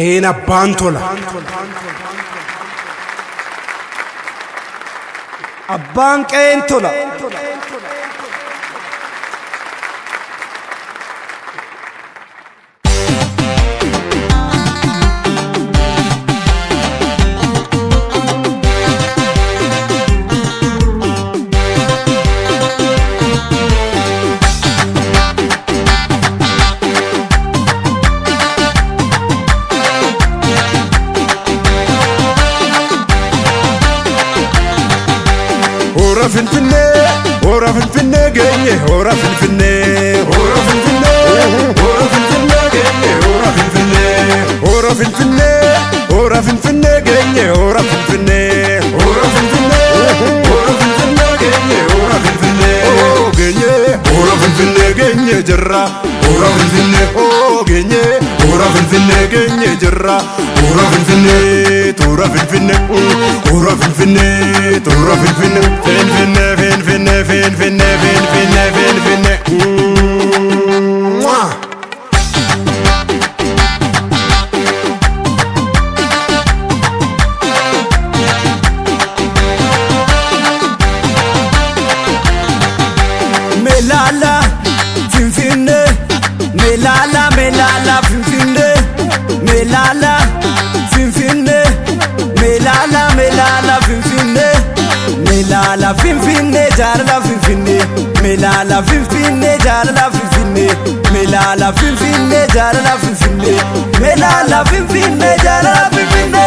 Qe'een abbaan tola. Abbaan qe'een tola. Hora Finfinnee, hora Finfinnee geenye, hora Finfinnee, hora Finfinnee, hora Finfinnee geenye, hora Finfinnee, hora Finfinnee, hora Finfinnee geenye, hora Finfinnee, hora Finfinnee, hora Finfinnee geenye, hora Finfinnee, oh geenye, hora Finfinnee geenye jirra, hora Finfinnee, oh geenye, hora Finfinnee geenye jirra, hora Finfinnee, toora Finfinnee, hora Finfinnee, toora Finfinnee, Finfinnee, Finfinnee, Finfinnee, Finfinnee, Finfinnee. Mwah! Melala Finfinne, Melala Melala Finfinne, Melala Finfinne, Melala Melala Finfinne, Melala Finfinne jaalala Finfinne, Melala Finfinne jaalala Finfinne, Melala Finfinne jaalala Finfinne, Melala Finfinne jaalala Finfinne.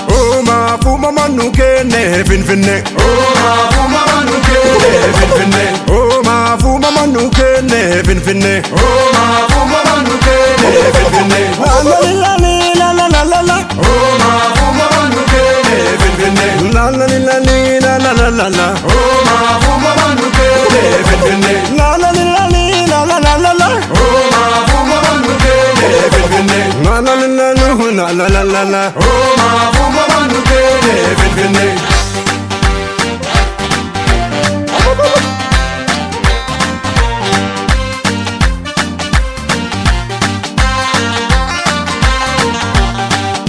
Uumaaf uumamaan nu kenne Finfinne. Uumaaf uumamaan nu kenne Finfinne. Uumaaf uumamaan nu kenne Finfinne. Uumaaf uumamaan nu kenne Finfinne. La la la la la la la la. Uumaaf uumamaan nu kenne Finfinne. La la la la la la la la. Uumaaf uumamaan nu kenne Finfinne. La la la la la la la la. Uumaaf uumamaan nu kenne Finfinne. La la la la la la la la. Uumaaf uumamaan nu kenne Finfinne.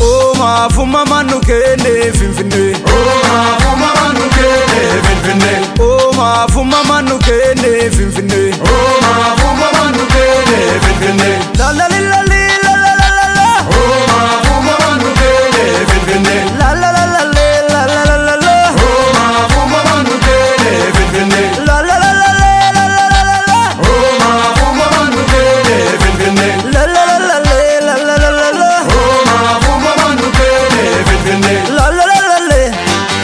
Uumaaf uumamaan nu kenne Finfinne. Uumaaf uumamaan nu kenne Finfinne. Uumaaf uumamaan nu kenne Finfinne. Uumaaf uumamaan nu kenne Finfinne. La la li la li la la la la la. Uumaaf uumamaan nu kenne Finfinne. La la la la le la la la la la. Uumaaf uumamaan nu kenne Finfinne. La la la la le la la la la la. Uumaaf uumamaan nu kenne Finfinne. La la la la le la la la la la. Uumaaf uumamaan nu kenne Finfinne. La la la la le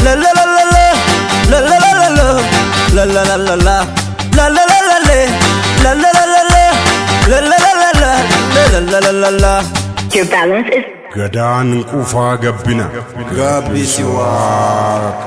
la la la la la. La la la la la. La la la la la. La la la la le la la la la la. La la la la la. La la la la la. Your balance is Gadaan quufaa gabbina. Gabbisi Waaqa.